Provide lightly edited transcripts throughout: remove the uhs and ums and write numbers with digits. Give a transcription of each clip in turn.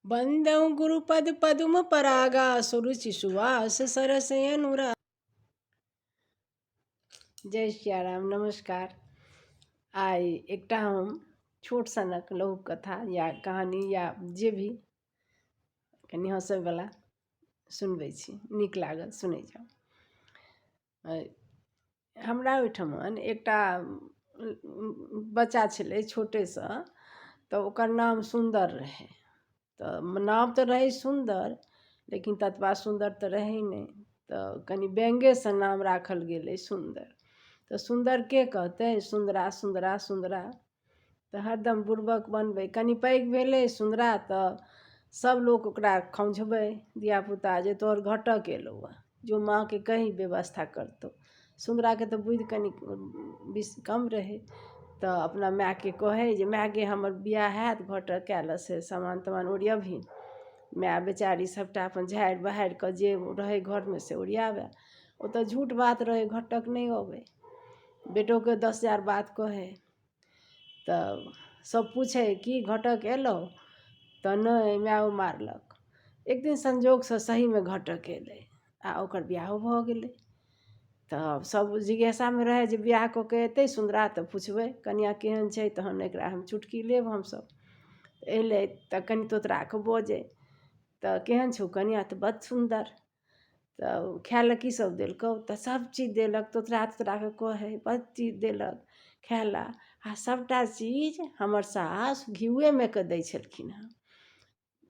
बन्दौ गुरुपद पदुम परागा सुरुचि सुवास सरस अनुराग। जय सियाराम। नमस्कार। आइ एकटा हम छोट सनक लघु कथा या कहानी या जे भी कनि हँसैवला सुनबै छी, नीक लागत, सुनै जाउ। हमरा ओहिठमन एकटा बच्चा छलै छोटेसँ, तऽ ओकर नाम सुन्दर रहै। तऽ नाम तऽ रहै सुन्दर, लेकिन ततबा सुन्दर तऽ रहै नहि, तऽ कनि व्यङ्ग्यसँ नाम राखल गेलै सुन्दर। तऽ सुन्दरके कहतै सुन्दरा सुन्दरा सुन्दरा, तऽ हरदम बुड़बक बनबै। कनि पैघ भेलै सुन्दरा तऽ सब लोक ओकरा खौँझबै, धियापुता, जे तोहर घटक एलौ हँ, जो माँके कही व्यवस्था करतौ। सुन्दराके तऽ बुद्धि कनि कम रहै, तऽ अपना मायके कहै जे माय गे, हमर बियाह हैत, घटक आयल से सामान तामान ओरियबही। माय बेचारी सबटा अपन झाड़ि बहारिकऽ जे रहै घरमे से ओरियाबै। ओ तऽ झूठ बात रहै, घटक नहि अबै। बेटोके 10,000 बात कहै। तऽ सब पूछै, की घटक एलौ? तऽ नहि, मायो मारलक। एक दिन संजोगसँ सहीमे घटक एलै आओर ओकर बियाहो भऽ गेलै। तऽ सब जिज्ञासामे रहै जे बियाह कऽ के एतै सुन्दरा तऽ पुछबै कनिआँ केहन छै, तहन एकरा हम चुटकी लेब हमसब। एलै तऽ कनि तोतराके बजै। तऽ केहन छौ कनिआँ? तऽ बड़ सुन्दर। तऽ खाइ लए की सब देलकौ? तऽ सब चीज देलक। तोतरा तोतराके कहै, बड़ चीज देलक खाइ लए, आओर सबटा चीज हमर सासु घिउएमे कऽ दै छलखिन हँ।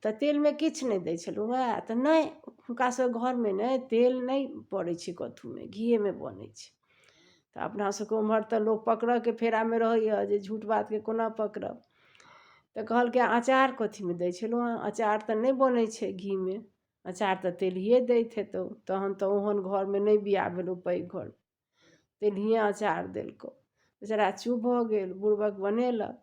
तऽ तेलमे किछु नहि दै छलहुँ हँ? तऽ नहि, हुनका सबके घरमे ने तेल नहि पड़ै छै कथूमे, घीएमे बनै छै। तऽ अपना सबके ओम्हर तऽ लोक पकड़ऽके फेरामे रहैए जे झूठ बातके कोना पकड़ब। तऽ कहलकै, अचार कथीमे दै छलहुँ हँ? अचार तऽ नहि बनै छै घीमे, अचार तऽ तेलहिए दैत हेतौ। तहन तऽ ओहन घरमे नहि बियाह भेलौ, पैघ घर तेलहिए अचार देलकौ। बेचारा चुप भऽ गेल, बुड़बक बनेलक।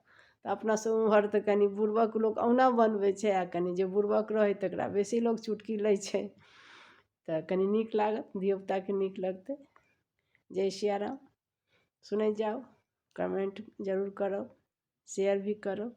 तऽ अपना सब ओम्हर तऽ कनि बुड़बक लोक ओहुना बनबै छै, आओर कनि जे बुड़बक रहै तकरा बेसी लोक चुटकी लै छै। तऽ कनि नीक लागत, धियोपुताके नीक लगतै। जय सियाराम। सुनै जाउ, कमेन्ट जरूर करब, शेयर भी करब।